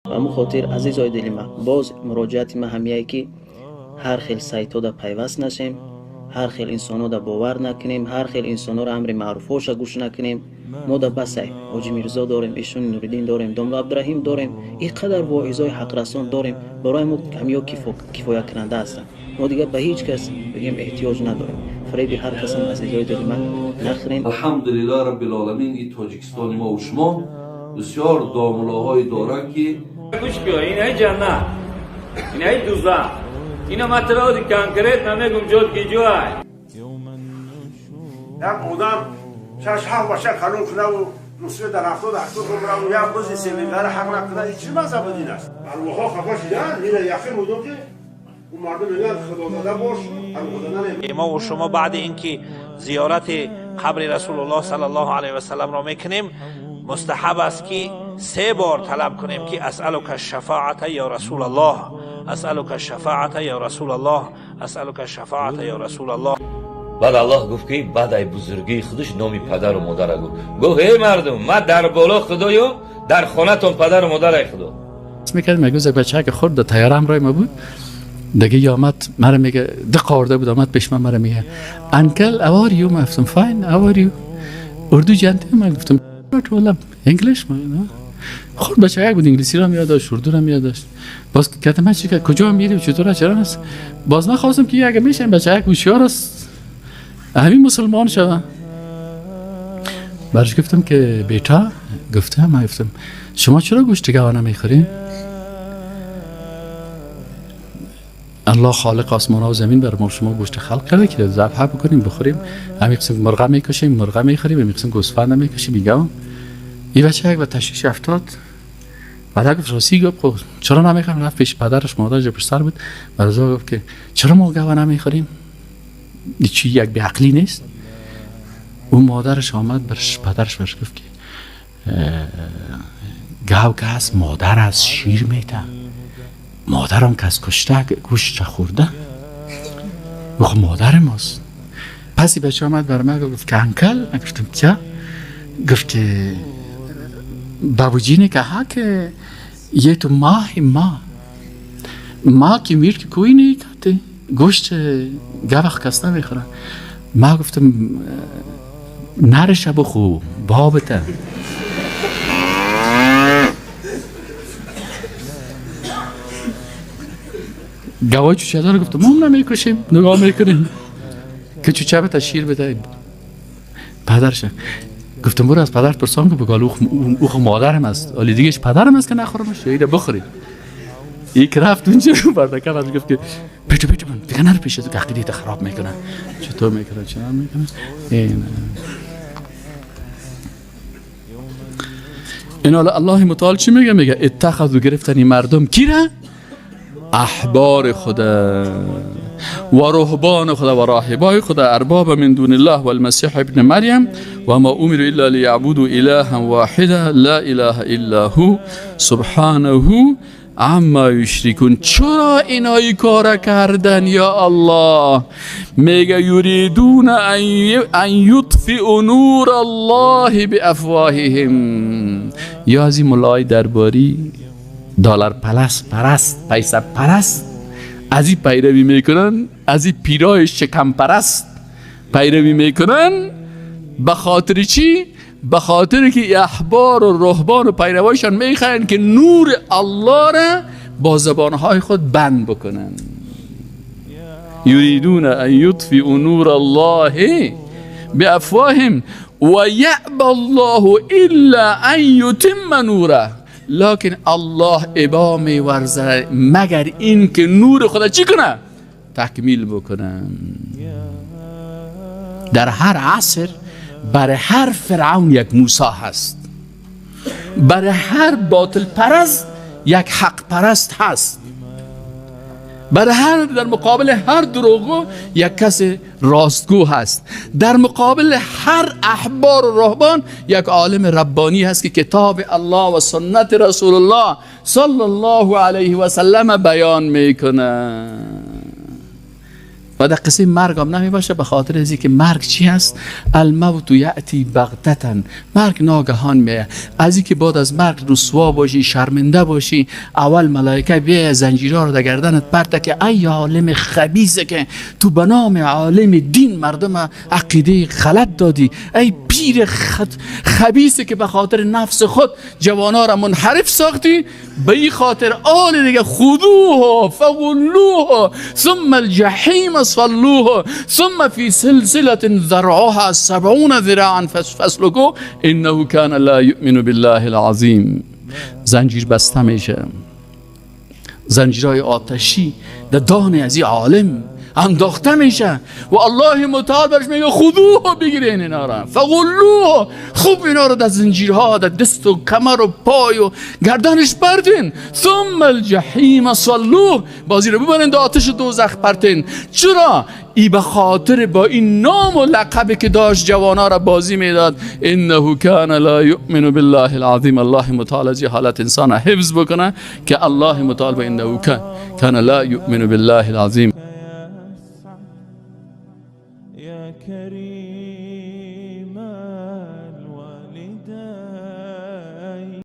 Ба ҳамун хотир, азизои дили ман, боз муроҷиати ман ҳамияе, ки ҳар хел сайтода пайваст нашем, ҳар хел инсонода бовар накунем, ҳар хел инсонора амри маъруфоша гӯш накунем. Мо да басай Ҳоҷи Мирзо дорем, Ишони Нуриддин дорем, Домла Абдураҳим дорем, ин қадар воизои ҳақрасон дорем, барои мо ҳамиё кифоякунанда ҳастанд. Мо дигар ба ҳеҷ кас бигем эҳтиёҷ надорем. Фареби ҳар касам, азизои дили ман, нахӯрем. Алҳамдулиллаҳ роббил оламин, ин Тоҷикистони мо ва шумо бисёр домулоҳое доранд, ки гӯш кун, инаи ҷаннат, инаи дузах, ина матраоди конкрет намегум, ҷод ки ҷой. Як одам шаш ҳафт бача калон кунаву нусре дар 70-80 умраву як бузи семидара ҳақ накуна, ин чӣ мазҳаби дин аст? Арвоҳҳо хафа шидан, ина яқин будум, ки ӯ мардум мегӯянд, худозада бош, арвоҳзада не. Мо ва шумо баъди ин ки зиёрати қабри Расулуллоҳ саллаллоҳу алайҳи васалламро мекунем, мустаҳаб аст, ки се бор талаб кунем, ки асалука шафоата ё Расулаллоҳ, асалука шафоата ё Расулаллоҳ, асалука шафоата ё Расулаллоҳ. Баъд Аллоҳ гуфт, ки баъд ай бузургии худаш номи падару модара гуфт. Гуфт: эй мардум, ман дар боло худоё, дар хонатон падару модарай худо. میکرد. میگه یک بچه که خورد در تیاره همراه ما بود دیگه، یا آمد مرا میگه، دق آورده بود، آمد پیش من، مرا میگه uncle, how are you? من گفتم fine, how are you? اردو جانتی؟ من گفتم والله English. خورد بچه یک بود، انگلیسی رو هم یاد داشت، اردو رو هم یاد داشت. باز گفتم من چی که کجا میریم، چطور، چرا است. باز من خواستم که اگه میشه این بچه یک هوشیار است، همین مسلمان شوه. برش گفتم که بیتا، گفتم، من گفتم شما چرا گوشت گاو نمیخورین؟ الله خالق آسمان و زمین بر ما شما گوشت خلق کرده که ذبح بکنیم بخوریم. همین قسم مرغ میکشیم، مرغ میخوریم، همین قسم گوسفند میکشیم. میگم این بچه یک به تشویش افتاد. بعد گفت راستی، گفت خب چرا نمیخوریم؟ رفت پیش پدرش، مادرش پشت بود، برای گفت که چرا ما گاو نمیخوریم؟ چی یک بیعقلی نیست؟ اون مادرش آمد برش، پدرش برش گفت که گاو که هست مادر از شیر میته، مادرم که از کشته گوشت خورده، خب مادر ماست. پس این بچه آمد بر من گفت که uncle. من گفتم کیا؟ گفت که बाबूजी ने कहा कि ये तो माँ है, माँ, माँ की मीट की कोई नहीं खाते, गोश्त گاو کس نمیخوره. ما گفتم نرش بخو بابته. گوای چوچه داره، گفتم ما هم نمیکشیم، نگاه میکنیم که چوچه بده شیر بده. پدرش گفتم برو از پدرت پرسان که بگال او مادرم است، ولی دیگهش پدرم است که نخورمش، ایده بخورید. یک رفت اونجا رو بردکه گفت که بیتو بیتو من دیگه نرو پیش تو که عقیده خراب میکنه، چطور میکنه، چنان میکنه. این حالا الله متعال چی میگه؟ میگه اتخذوا، گرفتن مردم کی را؟ احبار خدا و رهبان خدا و راهبای خدا، ارباب من دون الله و المسیح ابن مریم و ما امروا الا لیعبدوا الها واحدا لا اله الا هو سبحانه عما یشرکون. چرا اینایی کار کردن یا الله؟ میگه یریدون ان یطفئوا نور الله بافواههم. یا از این ملای درباری دلار پرست، پیسه پرست، از این پیروی میکنن، از این پیرای شکم پرست پیروی میکنن. به خاطر چی؟ به خاطر که احبار و رهبان و پیروایشان میخواین که نور الله را با زبانهای خود بند بکنن. یریدون ان یطفئوا نور الله بافواههم و یأبی الله الا ان یتم نوره. لکن الله ابا میورزه مگر این که نور خدا چی کنه؟ تکمیل بکنه. در هر عصر برای هر فرعون یک موسی هست، برای هر باطل پرست یک حق پرست هست، برای هر در مقابل هر دروغگو یک کس راستگو هست، در مقابل هر احبار و رهبان یک عالم ربانی هست که کتاب الله و سنت رسول الله صلی الله علیه و سلم بیان میکنه. و در قصه مرگ هم نمی باشه، به خاطر از که مرگ چی هست؟ الموت یأتی بغتة، مرگ ناگهان میه. از اینکه بعد از مرگ رسوا باشی، شرمنده باشی، اول ملائکه بیایه زنجیرها رو در گردنت پرته که ای عالم خبیثه که تو به نام عالم دین مردم عقیده غلط دادی، ای پیر خبیثه که به خاطر نفس خود جوانا را منحرف ساختی، به این خاطر آل دیگه خذوه فغلوه ثم الجحیم صلوه ثم في سلسلة ذرعها 70 ذراعا فاسلكوه انه كان لا يؤمن بالله العظیم. زنجیر بسته میشه، زنجیرهای آتشی در دان از این عالم انداخته میشه و الله متعال برش میگه خذوه، بگیرین اینا را، فغلوه، خوب اینا رو در زنجیرها در دست و کمر و پای و گردنش پرتین، ثم الجحیم صلوه، بازی رو ببرین در آتش دوزخ پرتین. چرا؟ ای به خاطر با این نام و لقبی که داشت جوانا را بازی میداد. انه کان لا یؤمن بالله العظیم. الله متعال از حالت انسان حفظ بکنه که الله متعال با انه کان لا یؤمن بالله العظیم. يا كريم.